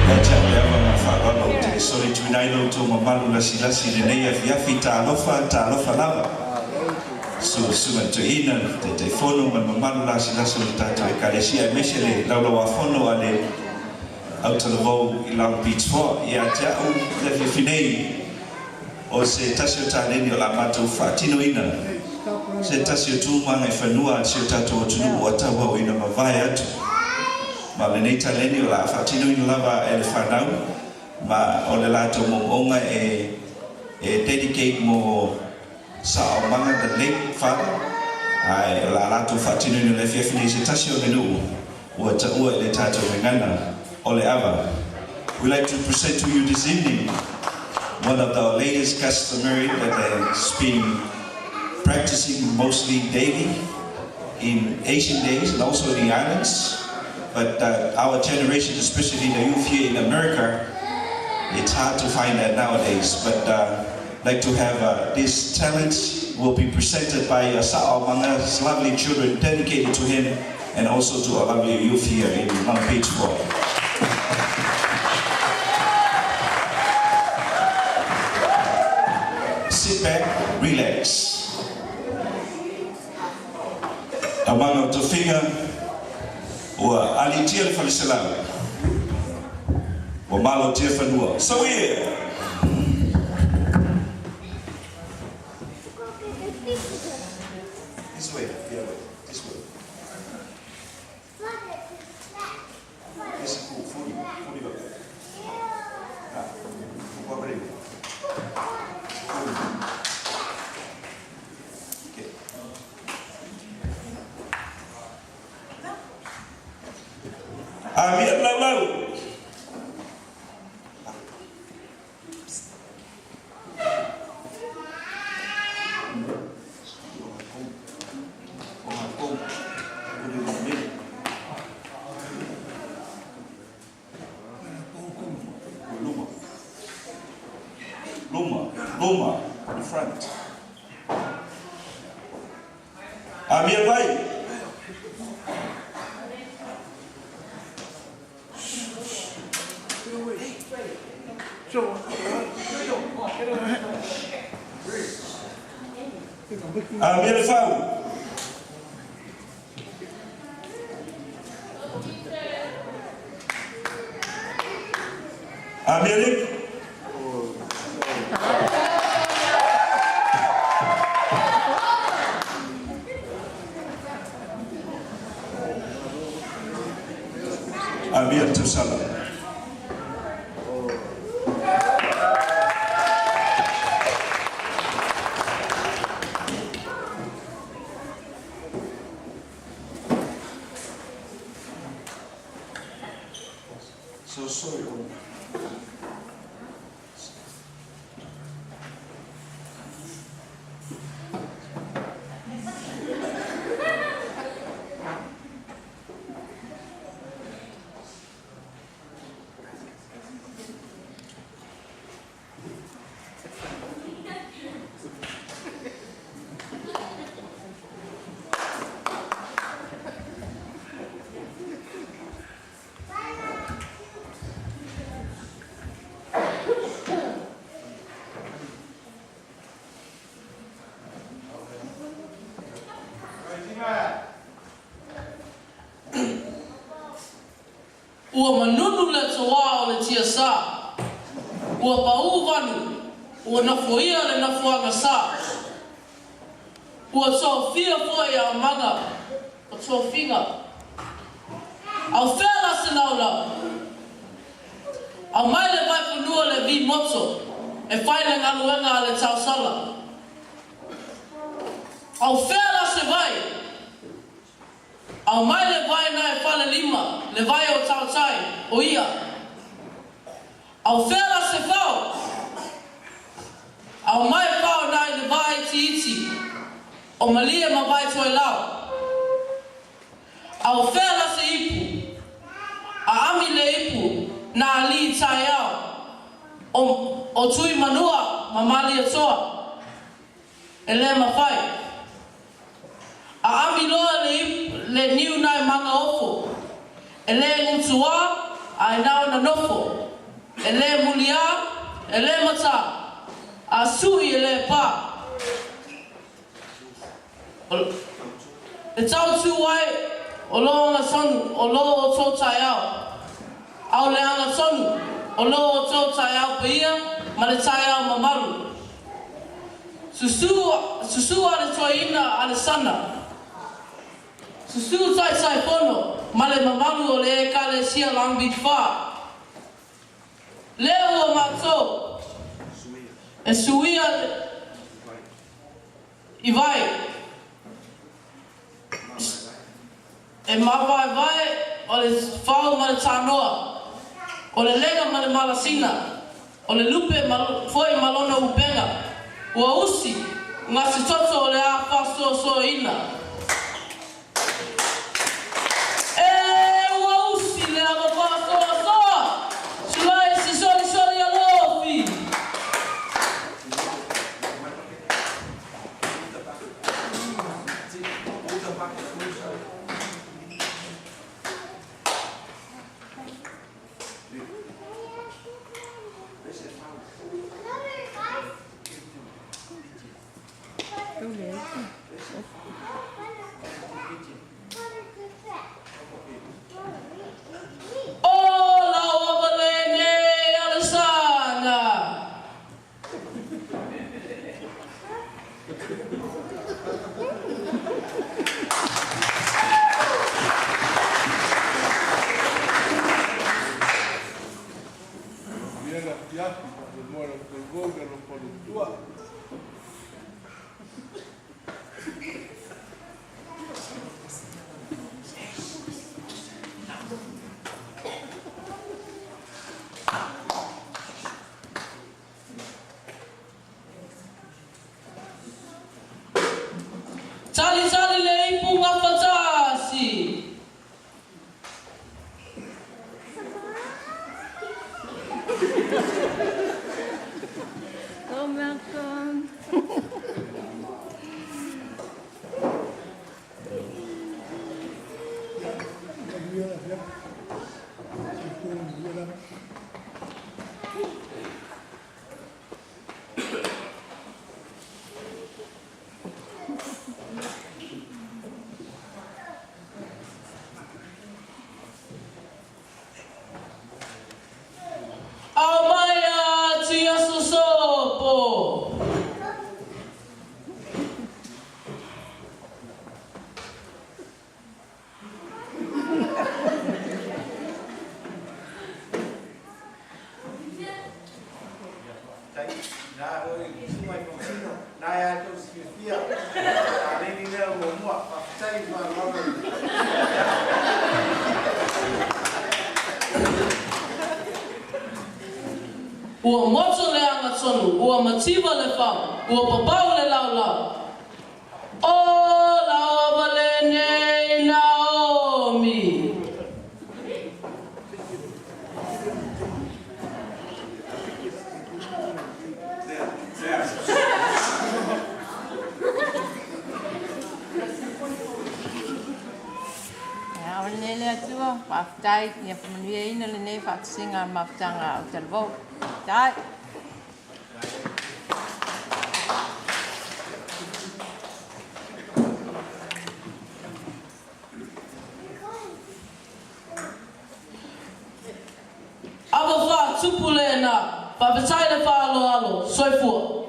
Ia te au le ava ma le faaaloalo ou te solituina ai lo outou mamalu lasilasi i lenei afiafi. Talofa, talofa lava. Susuga i le Toeaina, le Taitaifono ma le mamalu lasilasi o le tatou Ekalesia aemaise le Laulauafono a le Autalavou i Long Beach Foa. Ia te au i le afiafi nei, o se tasi o taleni o le a matou faatinoina, se tasi o tu ma agaifanua a si o tatou atunuu ua tauauina mavae atu. Ma o lenei taleni o le a faatinoina lava e le fanau ma o le latou moomooga e e dedicate mo Saomaga the late father, ae o le a latou faatinoina i le afiafi nei se tasi o le nuu ua taua i le tatou gagana o le ava. We like to present to you this evening one of the latest customary that has been practicing mostly daily in Asian days and also in the islands. But our generation, especially the youth here in America, it's hard to find that nowadays. But like to have this talent will be presented by Sa'omanga's lovely children dedicated to him and also to our lovely youth here in Long Beach 4. Sit back, relax. Aumaga o tofiga, ua aliitia le faleselau, ua malotia fanua. So yeah! This way, the other way, this way. This is cool, 40, 40 Ah, Okay. Amia laulau. Luma. Luma. Luma. In front. Amia vai. Amia le fau. Amia le Amia le tausala. So sorry. Ua manunu le toā o le tiasā, ua paū vanu, ua nofoia le nofoaga sā. Ua tofia foi aumaga o tofiga. Au fea la se laulau? Aumai le vaifanua le vi moto e fai le galuega a le tausala. Au fea la se vai? Aumai le vai na e Falelima, le vai o Tautai, o ia. Au fea la se fao? Aumai fao na i le vaa itiiti o Malie ma Vaitoelau. Au fea la se ipu? Aami le ipu na alii taeao o, o Tuimanua ma Malietoa. E le mafai. Aami loa le ipu, le niu na e Magaofo. E lē gutuā, ae na ona nofo. E lē muliā, e lē matā, a suʻi e lē pā. O le tautū ai o lō agatonu o lō outou taeao, a o le agatonu o lō outou taeao paia ma le taeao mamalu. Susū, susū a le toeaina Alesana. Susū Taitaifono ma le mamalu o le Ekalesia Long Beach 4. Lea ua matou e suia i vai, e mavaevae o le fao ma le tanoa, o le lega ma le malasina, o le lupe foi ma lona upega, ua usi gasitoto o le a faasoasoaina. E ua usi le ava faasoasoa, sulai se solisoli alofi. O lau ava lenei Alesana. Talitali le ipu gafatasi. Go, Malcolm. Aumai a Tiasosopo. Ua moto le agatonu, ua mativa le fao, ua papau le laolao. O lau ava lenei Naomi. Ia, o lenei le Atua, faafetai ia faamanuiaina lenei faatasiga a le mafutaga o Talavou. Faafetai. Ava faatupu lena, faafetai le faaaloalo, soifua.